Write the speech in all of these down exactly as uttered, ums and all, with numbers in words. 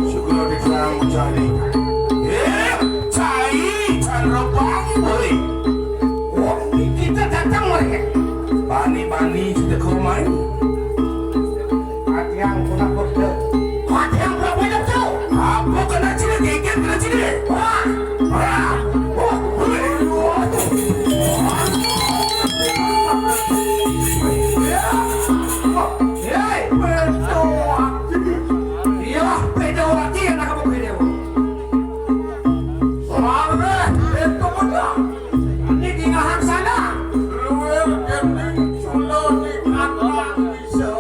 Segera diterang cai. Eh, cai, cai rebang, woi. Wong kita datang, woi. Bani-bani kita kau main. Atiang puna purda. Atiang puna purda tu. Apa kena cina, geger kena cina. Wah, wah, wah, wah. Hei, Pedowati. Iya, Pedowati anak kamu kene. Mare, itu benar. Ini di ngahang sana. Luwih dening cula di kandang bisa.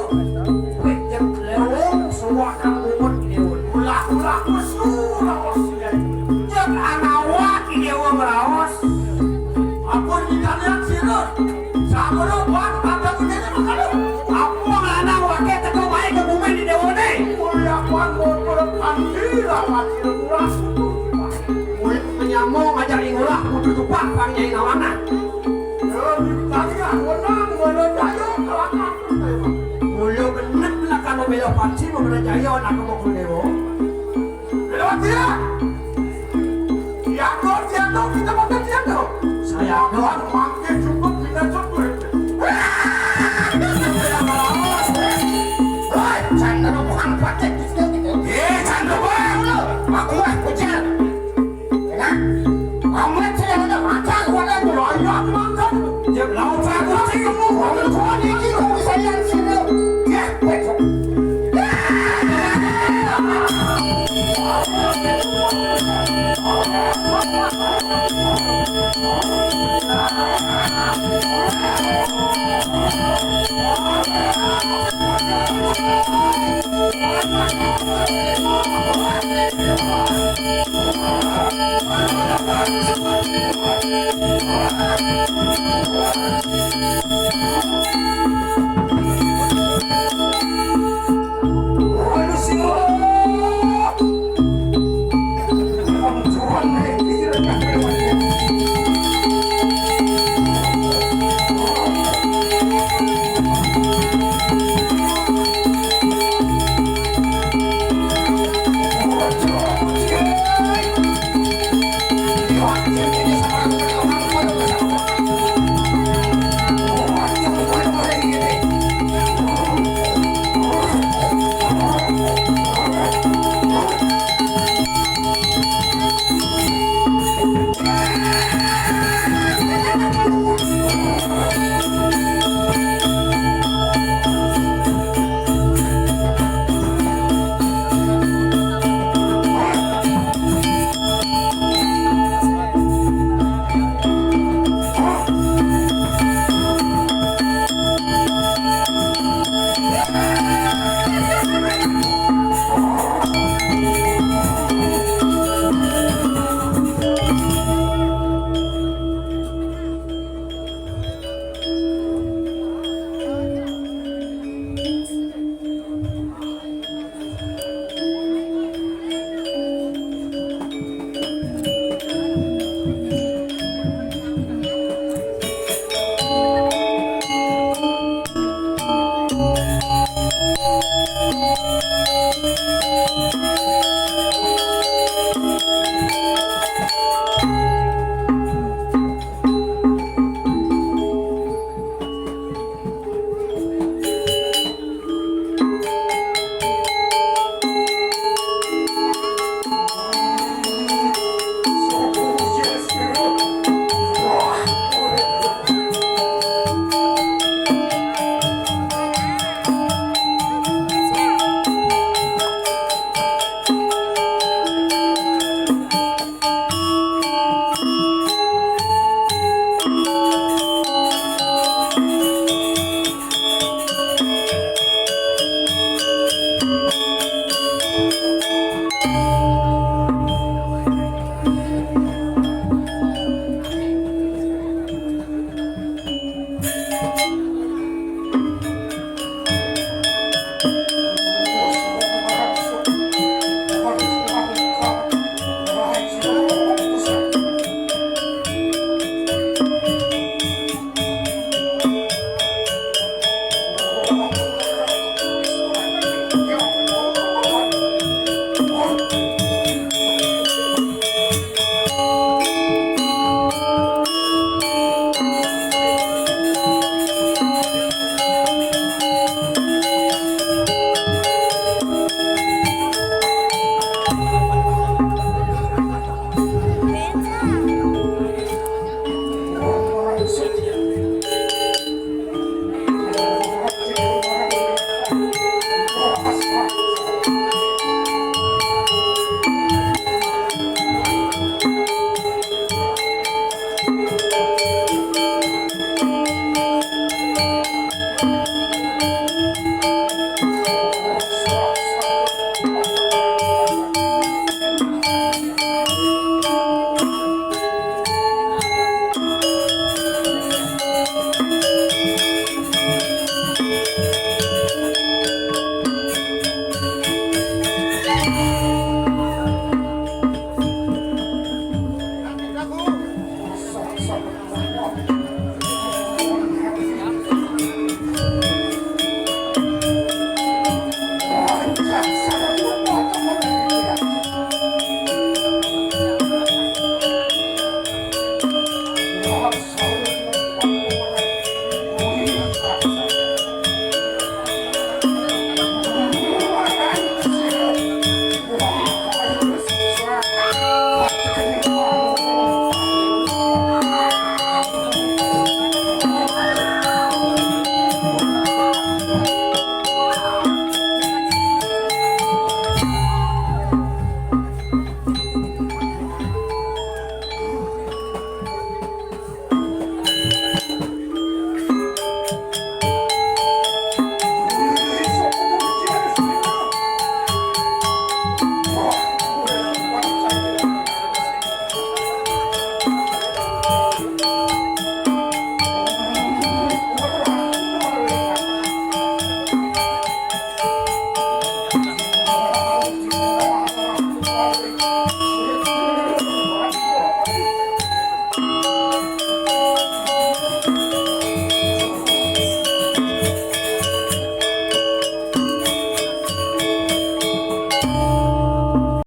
Wih, jeng kelewong, suwak kang bungut, Dewa. Ulah-ulah mesra, Dewa. Jeng anawak, Dewa, meraos. Ampun, kita lihat sirut. Sakura, Wan, ada begini, makalu. Apa lanang wake teko wae ke bumi di Dewa ne? Mulya, Wan, motor kanthi, rapat sirut murah. Murid penyambung ngajak ing urah, kudu tupak, Pang Nyai Ngawana. Ya, di tangga, wenang, mana jaya, kelakar, Dewa. Mula bener, belakang membela panci, membela jaya, anak kemukul Dewa. Lewat dia. Diatur, diatur, kita makan diatur. Saya doang makin cukup, kita cukup. Woi, canda bukan pakai. Eh, canda bukan. Aku mah ujar. Ya kan? Amat saya ada makan, wadah buaya makan. Jep laut aku sih. Orang tua ini, orang saya sini. Ya, betul.